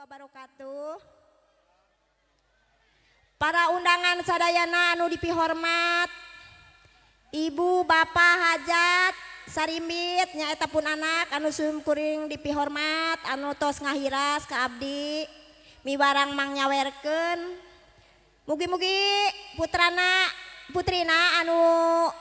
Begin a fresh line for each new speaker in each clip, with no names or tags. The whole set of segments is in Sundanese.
Wabarakatuh. Para undangan sadayana anu dipihormat, Ibu Bapak hajat sarimit nyaeta pun anak anu sumkuring dipihormat anu tos ngahiras ka abdi miwarang mangnyawerkeun. Mugi-mugi putrana putrina anu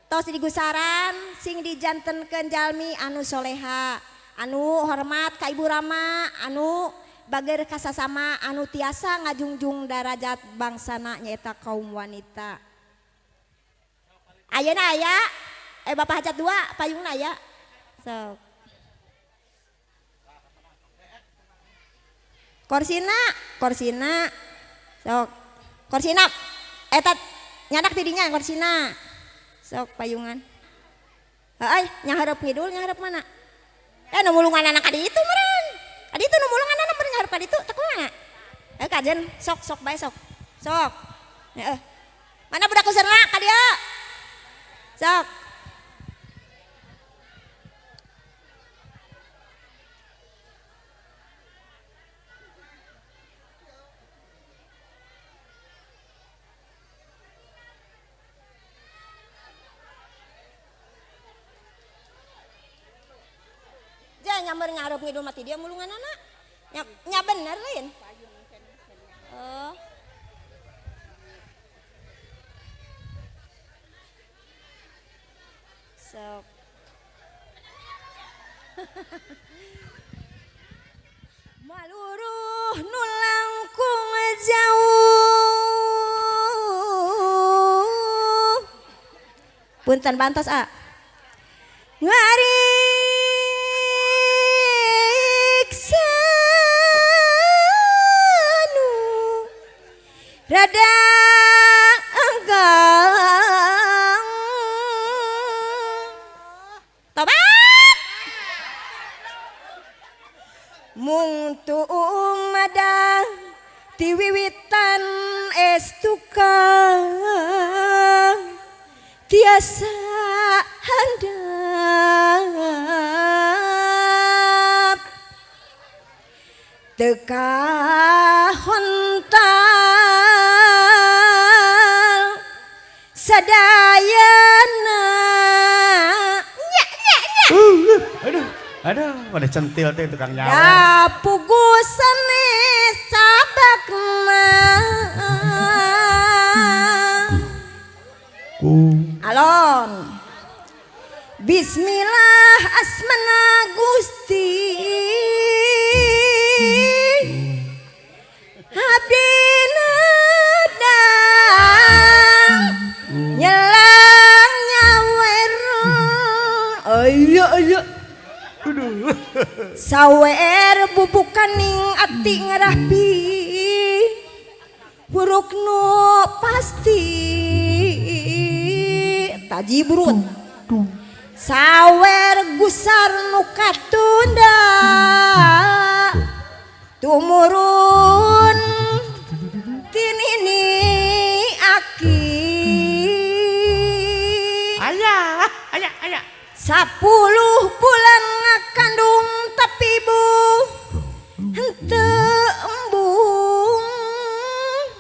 tos digusaran sing dijantenkeun jalmi anu soleha, anu hormat ka Ibu Rama, anu bager kasasama, anu tiasa ngajungjung darajat bangsana nyaeta kaum wanita. Ayeuna aya Bapak hajat dua payungna aya. Sok. Korsina, korsina. Sok. Korsina eta nyadak tidinya korsina. Sok payungan. Heuh, nyahareup ngidul nyahareup mana? Nu mulungan anak ka ditu meureun. Ka ditu nu mulungan anak meureun nyahareup ka ditu teh kumaha? Kajen sok sok bae sok. Sok. Heeh. Mana budak kuserna ka dieu? Sok. Nyamber ngarep ngidul mati dia mulungan anak. Nya, nya bener lain. Oh. Sok. Maluruh nu langkung jauh. Punten bantos a. Ngari rada enggang tobat mung tuumada tiwiwitan es tukang tiasa handap teka hontal sadayana. Nya nya nya.
Aduh, aduh, pada centil teh tukang nyawer.
Da pugu sanes sabakna. Alon. Bismillah asmana Gusti. Abdina nyelang nyawer. Ayo ayo. Sawer bubukaning ati ngerapi buruk nu pasti taji burut. Sawer gusar nu katunda tumurun tinini aki.
Ayah, ayah, ayah.
10 bulan ngakandung tapi bu henteu embung.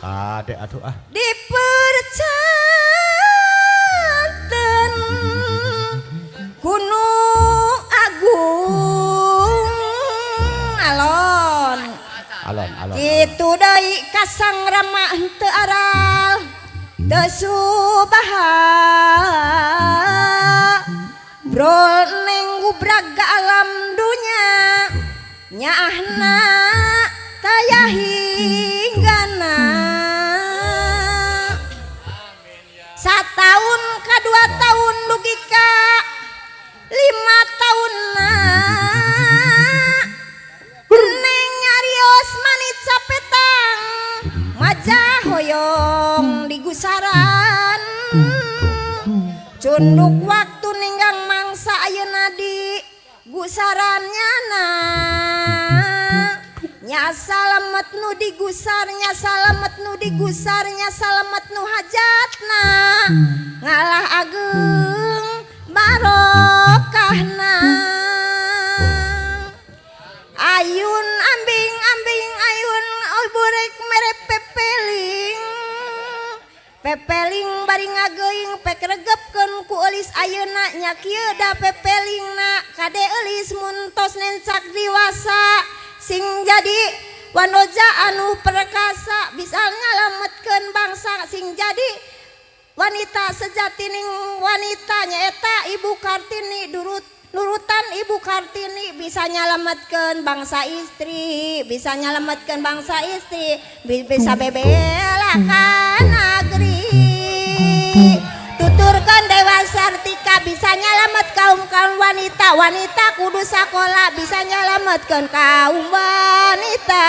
Kadek atuh ah.
Dipercanten kunu agung alon.
Alon, alon.
Kitu deui kasang rama henteu aral teu subaha. Brol neng gubrag alam dunya nyaahna taya hinggana. Sataun ka 2 tahun dugi ka 5 taunna neng nyarios manit sapetang majah hoyong digusaran. Cunduk waktu ninggang mangsa ayeuna di gusarannya na. Nya salamet nu digusarnya, salamet nu digusarnya, salamet nu hajatna ngalah ageng barokahna. Ayun ambing ambing Pepeling bari ngageuing pek regepkeun ku eulis ayeuna nya kieu da pepelingna kade eulis mun tos nencak diwasa sing jadi wanoja anu perkasa bisa ngalametkeun bangsa sing jadi wanita sejati ning wanita nyaeta Ibu Kartini nurutan Ibu Kartini bisa nyalametkeun bangsa istri bisa nyalametkeun bangsa istri bisa bebelakan negeri tuturkan Dewa Sartika bisa nyalamet kaum-kaum wanita wanita kudu sakola bisa nyalametkeun kaum wanita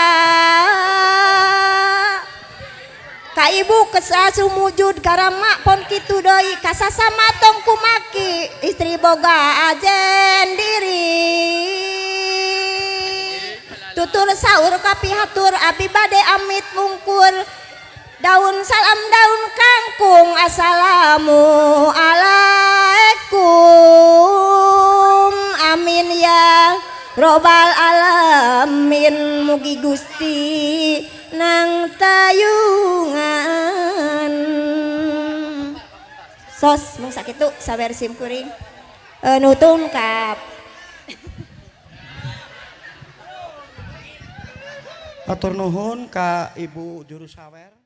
ka ibu kesasumujud karama pon kitu deui kasasama tong kumaki istri boga ajen diri tutur saur kapihatur abi bade amit mungkur daun salam daun kangkung assalamualaikum amin ya robbal alamin mugi Gusti nang tayungan sos mung sakitu sawer sim kuring nutun kap.
Atur nuhun ka Ibu juru sawer.